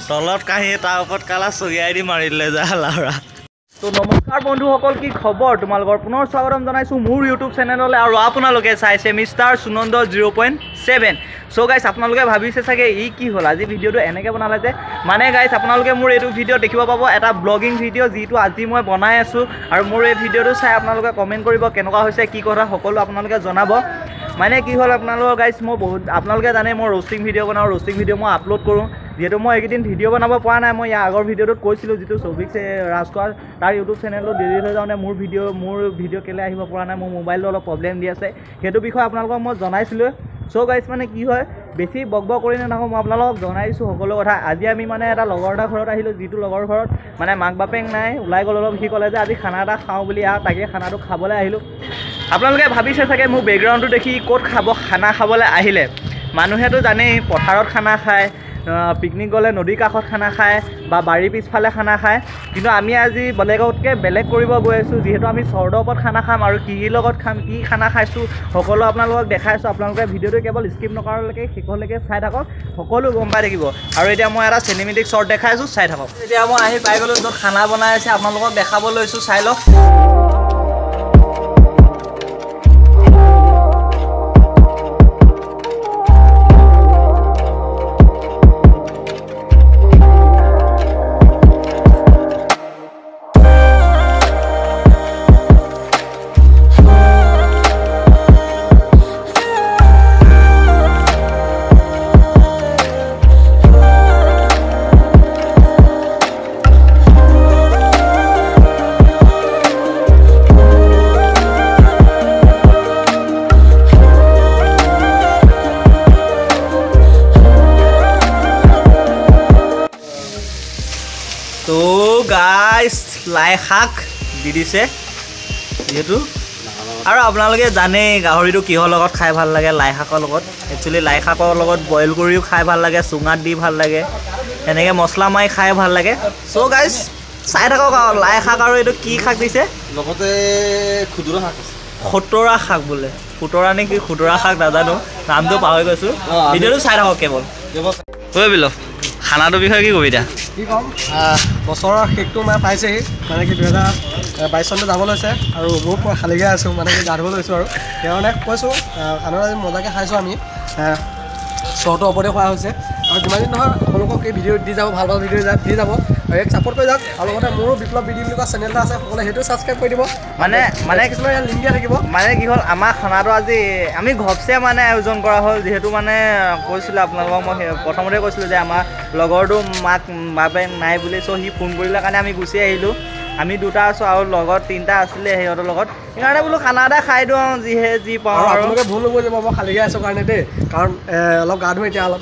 তলত কাঁহী তাৰ ওপৰত কালা চগিয়াই দি মাৰি দিলে যা লাউৰা। তো নমস্কাৰ বন্ধুসকল, কি খবৰ তোমালোকৰ? পুনৰ স্বাগতম জনাইছোঁ মোৰ ইউটিউব চেনেললৈ আৰু আপোনালোকে চাইছে মিষ্টাৰ সুনন্দ 0.7। চ' গাইছ, আপোনালোকে ভাবিছে চাগে ই কি হ'ল আজি ভিডিঅ'টো এনেকৈ বনালে যে, মানে গাইছ আপোনালোকে মোৰ এইটো ভিডিঅ' দেখিব পাব এটা ব্লগিং ভিডিঅ' যিটো আজি মই বনাই আছোঁ। আৰু মোৰ এই ভিডিঅ'টো চাই আপোনালোকে কমেণ্ট কৰিব কেনেকুৱা হৈছে কি কথা সকলো আপোনালোকে জনাব। মানে কি হ'ল আপোনালোকৰ গাইছ, মই বহুত আপোনালোকে জানে মই ৰ'ষ্টিং ভিডিঅ' বনাওঁ, ৰ'ষ্টিং ভিডিঅ' মই আপলোড কৰোঁ। যিহেতু মই এইকেইদিন ভিডিঅ' বনাব পৰা নাই, মই ইয়াৰ আগৰ ভিডিঅ'টোত কৈছিলোঁ যিটো সৌভিক ৰাজখোৱাৰ তাৰ ইউটিউব চেনেলটো ডিলিট হৈ যাওঁতে মোৰ ভিডিঅ' কেলৈ আহিব পৰা নাই, মোৰ মোবাইলটো অলপ প্ৰব্লেম দি আছে, সেইটো বিষয়ে আপোনালোকক মই জনাইছিলোঁ। চ' গাইছ মানে কি হয়, বেছি বক বক কৰি নাথাকোঁ, মই আপোনালোকক জনাই দিছোঁ সকলো কথা। আজি আমি মানে এটা লগৰ এটা ঘৰত আহিলোঁ, যিটো লগৰ ঘৰত মানে মাক বাপেক নাই, ওলাই গ'ল অলপ, সি ক'লে যে আজি খানা এটা খাওঁ বুলি, আৰু তাকে খানাটো খাবলৈ আহিলোঁ। আপোনালোকে ভাবিছে চাগে মোৰ বেকগ্ৰাউণ্ডটো দেখি ক'ত খাব খানা খাবলৈ আহিলে। মানুহেতো জানেই পথাৰত খানা খায়, পিকনিক গ'লে নদীৰ কাষত খানা খায় বা বাৰীৰ পিছফালে খানা খায়, কিন্তু আমি আজি বেলেগতকৈ বেলেগ কৰিব গৈ আছোঁ। যিহেতু আমি চৰ্দৰ ওপৰত খানা খাম আৰু কি লগত খাম কি খানা খাইছোঁ সকলো আপোনালোকক দেখাইছোঁ। আপোনালোকে ভিডিঅ'টো কেৱল স্কিপ নকৰালৈকে শেষলৈকে চাই থাকক, সকলো গম পাই থাকিব। আৰু এতিয়া মই এটা চিনেমেটিক শ্বৰ্ট দেখাইছোঁ, চাই থাকক। এতিয়া মই আহি পাই গ'লোঁ য'ত খানা বনাই আছে, আপোনালোকক দেখাব লৈছোঁ, চাই লওক। তো গাইছ লাই শাক দি দিছে যিহেতু, আৰু আপোনালোকে জানেই গাহৰিটো কিহৰ লগত খাই ভাল লাগে, লাই শাকৰ লগত। একচুৱেলি লাই শাকৰ লগত বইল কৰিও খাই ভাল লাগে, চুঙাত দি ভাল লাগে, এনেকৈ মছলা মাৰি খাই ভাল লাগে। চ' গাইছ চাই থাকক আৰু লাই শাক। আৰু এইটো কি শাক দিছে লগতে খুদুৰা শাক আছে, খুতৰা শাক বোলে, খুতৰা নে কি খুতৰা শাক নাজানো, নামটো পাহৰি গৈছোঁ। ভিডিঅ'টো চাই থাকক কেৱল। ঐ বিলভ, খানাটোৰ বিষয়ে কি কবি এতিয়া? কি ক'ম, বছৰৰ শেষটো মানে পাইছেহি, মানে কি 2022 চনটো যাব লৈছে আৰু মোৰ পুৰা খালীকৈ আছোঁ, মানে কি গা ধুব লৈছোঁ আৰু সেইকাৰণে কৈছোঁ খানা আজি মজাকৈ খাইছোঁ আমি। চৰটোৰ ওপৰতে খোৱা হৈছে আৰু যিমান দিন নহয় আপোনালোকক এই ভিডিঅ' দি যাব, ভাল ভাল ভিডিঅ' দি যাব আৰু ইয়াক ছাপোৰ্ট কৰি যাওক। আৰু লগতে মোৰো বিপ্লৱ বিডি বুলি কোৱা চেনেল এটা আছে, সকলোৱে সেইটো ছাবস্ক্ৰাইব কৰি দিব। মানে মানে কিছুমান ইয়াত লিংক দিয়া থাকিব। মানে কি হ'ল, আমাৰ খানাটো আজি আমি ঘপচে মানে আয়োজন কৰা হ'ল, যিহেতু মানে কৈছিলোঁ আপোনালোকক মই প্ৰথমতে কৈছিলোঁ যে আমাৰ লগৰটো মাক বাপেক নাই বুলি, চ' সি ফোন কৰিলে কাৰণে আমি গুচি আহিলোঁ। আমি দুটা আছোঁ আৰু লগত তিনিটা আছিলে সিহঁতৰ লগত, সেইকাৰণে বোলো খানা এটা খাই দিওঁ যিহে যি পাওঁ। আৰু আপোনালোকে ভুল নুবুজিব, মই খালীকৈ আছোঁ কাৰণে দেই, কাৰণ অলপ গা ধুওঁ এতিয়া, অলপ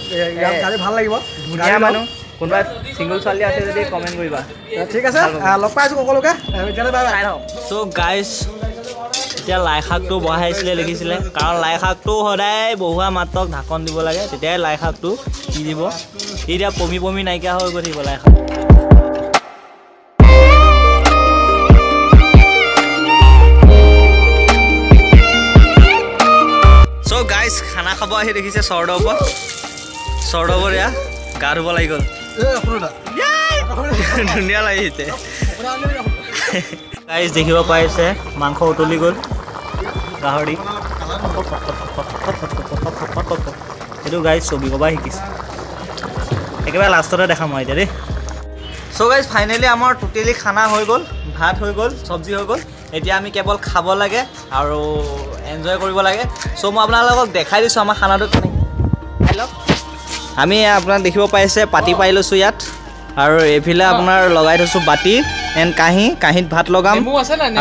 গা ধুই ভাল লাগিব। ধুনীয়া মানুহ, কোনোবা ছিংগল ছোৱালী আছে যদি কমেণ্ট কৰিবা। ঠিক আছে, লগ পাইছোঁ সকলোকে, এতিয়ালৈ বাই বাই। চ' গাইছ এতিয়া লাই শাকটো বহাইছিলে দেখিছিলে, কাৰণ লাই শাকটো সদায় বহোৱা মাত্ৰক ঢাকন দিব লাগে, তেতিয়াই লাই শাকটো কি দিব। এতিয়া পমি পমি নাইকিয়া হৈ গৈ থাকিব লাই শাক। চ' গাইছ খানা খাব আহি দেখিছে চৰ্দৰ ওপৰত, চৰ্দৰ ওপৰত এয়া গা ধুব লাগি গ'ল, ধুনীয়া লাগিছে। গাইছ দেখিব পাইছে মাংস উতলি গ'ল, গাহৰি এইটো গাইছ ছবি ক'বা শিকিছে, একেবাৰে লাষ্টতে দেখাম মই এতিয়া দেই। চ' গাইছ ফাইনেলি আমাৰ টোটেলি খানা হৈ গ'ল, ভাত হৈ গ'ল, চব্জি হৈ গ'ল, এতিয়া আমি কেৱল খাব লাগে আৰু এনজয় কৰিব লাগে। চ' মই আপোনালোকক দেখাই দিছোঁ আমাৰ খানাটো কেনেকৈ। লওক, আমি আপোনাক দেখিব পাইছে পাতি পাৰি লৈছোঁ ইয়াত, আৰু এইফালে আপোনাৰ লগাই থৈছোঁ বাতি এণ্ড কাঁহী, কাঁহীত ভাত লগাম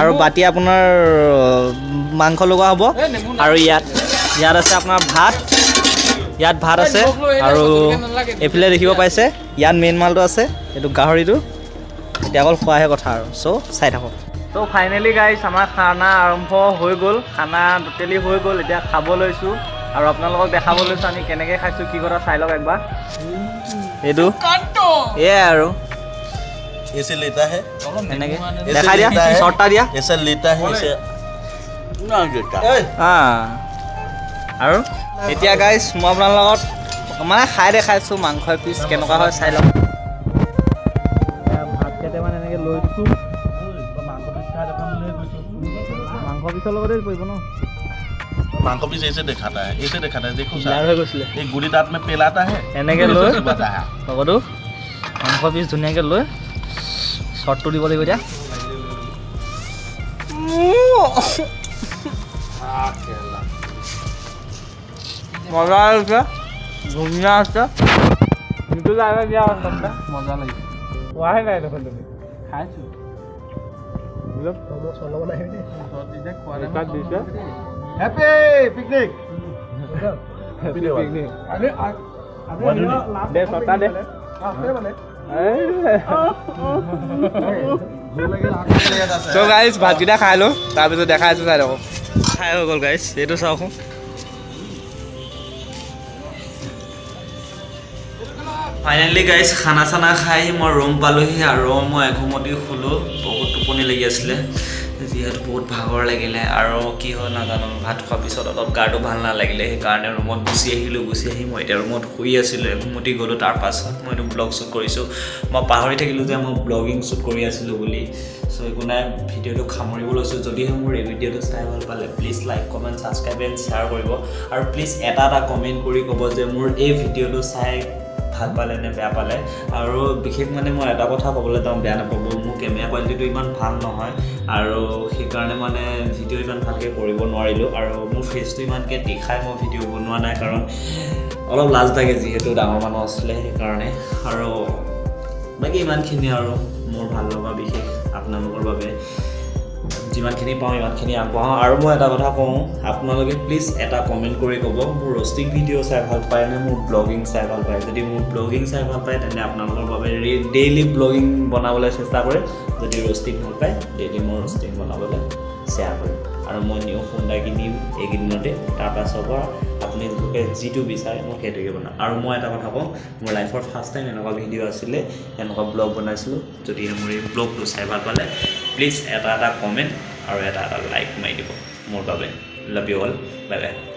আৰু বাতি আপোনাৰ মাংস লগোৱা হ'ব। আৰু ইয়াত ইয়াত আছে আপোনাৰ ভাত, ইয়াত ভাত আছে। আৰু এইফালে দেখিব পাইছে ইয়াত মেইন মালটো আছে, এইটো গাহৰিটো। এতিয়া অকল খোৱাহে কথা আৰু, চ' চাই থাকক। ত' ফাইনেলি গাইছ আমাৰ খানা আৰম্ভ হৈ গ'ল, খানা টোটেলি হৈ গ'ল, এতিয়া খাব লৈছোঁ আৰু আপোনালোকক দেখাব লৈছোঁ আমি কেনেকৈ খাইছোঁ কি কথা, চাই লওক একবাৰ। এইটো এয়াই আৰু এনেকৈ দেখাই দিয়া, চৰ্টা দিয়া। আৰু এতিয়া গাইছ মই আপোনাৰ লগত মানে খাই দেখাইছোঁ মাংস পিচ কেনেকুৱা হয় চাই লওক। ভাত কেইটামান এনেকৈ লৈ দিছোঁ, মাংস পিচৰ লগতে পৰিব ন। मांस पीस ऐसे दिखाता है, ऐसे दिखाता है, देखो सर ये गुड़ी दांत में पेलाता है এনেকৈ লৈ লগতো মাংস পিচ ধুনীয়াকৈ লৈ শ্বৰ্টটো দিব লাগিব। এতিয়া মজা হৈছে, ধুনীয়া আছে। মজা লাগিছে, খোৱাই নাই দেখোন তুমি। খাইছোঁ। Happy picnic. দে ছটা দে। চ' গাইজ ভাতকেইটা খাই লওঁ, তাৰপিছত দেখাই আছোঁ, চাই থাকক। খাই হৈ গ'ল গাইজ, এইটো চাওকচোন। ফাইনেলি গাইজ খানা চানা খাই মই ৰুম পালোহি আৰু মই এঘুমতি শুলোঁ। বহুত টোপনি লাগি আছিলে যিহেতু বহুত ভাগৰ লাগিলে আৰু কি হ'ল নাজানো, ভাত খোৱাৰ পিছত অলপ গাটো ভাল নালাগিলে, সেইকাৰণে ৰুমত গুচি আহিলোঁ। গুচি আহি মই এতিয়া ৰুমত শুই আছিলোঁ, এঘুমতি গ'লোঁ। তাৰপাছত মই এইটো ব্লগ শ্বুট কৰিছোঁ। মই পাহৰি থাকিলোঁ যে মই ব্লগিং শ্বুট কৰি আছিলোঁ বুলি। চ' একো নাই, ভিডিঅ'টো সামৰিব লৈছোঁ। যদিহে মোৰ এই ভিডিঅ'টো চাই ভাল পালে please like, comment, subscribe and share কৰিব। আৰু প্লিজ এটা এটা কমেণ্ট কৰি ক'ব যে মোৰ এই ভিডিঅ'টো চাই ভাল পালে নে বেয়া পালে। আৰু বিশেষ মানে মই এটা কথা ক'বলৈ যাওঁ, বেয়া নাপাব, মোৰ কেমেৰা কোৱালিটিটো ইমান ভাল নহয় আৰু সেইকাৰণে মানে ভিডিঅ' ইমান ভালকৈ কৰিব নোৱাৰিলোঁ। আৰু মোৰ ফেচটো ইমানকৈ দেখাই মই ভিডিঅ' বনোৱা নাই, কাৰণ অলপ লাজ লাগে যিহেতু ডাঙৰ মানুহ আছিলে সেইকাৰণে। আৰু বাকী ইমানখিনি আৰু মোৰ ভাল লগা বিশেষ আপোনালোকৰ বাবে যিমানখিনি পাওঁ ইমানখিনি আগবঢ়াওঁ। আৰু মই এটা কথা কওঁ, আপোনালোকে প্লিজ এটা কমেণ্ট কৰি ক'ব মোৰ ৰ'ষ্টিং ভিডিঅ' চাই ভাল পায় নে মোৰ ব্লগিং চাই ভাল পায়। যদি মোৰ ব্লগিং চাই ভাল পায় তেন্তে আপোনালোকৰ বাবে ডেইলি ব্লগিং বনাবলৈ চেষ্টা কৰিম। যদি ৰ'ষ্টিং ভাল পায় ডেইলি মই ৰ'ষ্টিং বনাবলৈ শ্বেয়াৰ কৰিম। আৰু মই নিউ ফোন এটা কিনিম এইকেইদিনতে, তাৰপাছৰ পৰা আপোনালোকে যিটো বিচাৰে মই সেইটোকে বনাম। আৰু মই এটা কথা কওঁ, মোৰ লাইফৰ ফাৰ্ষ্ট টাইম এনেকুৱা ভিডিঅ' আছিলে, এনেকুৱা ব্লগ বনাইছিলোঁ। যদিহে মোৰ এই ব্লগটো চাই ভাল পালে প্লিজ এটা এটা কমেণ্ট আৰু এটা এটা লাইক মাৰি দিব মোৰ বাবে। Love you all, bye bye.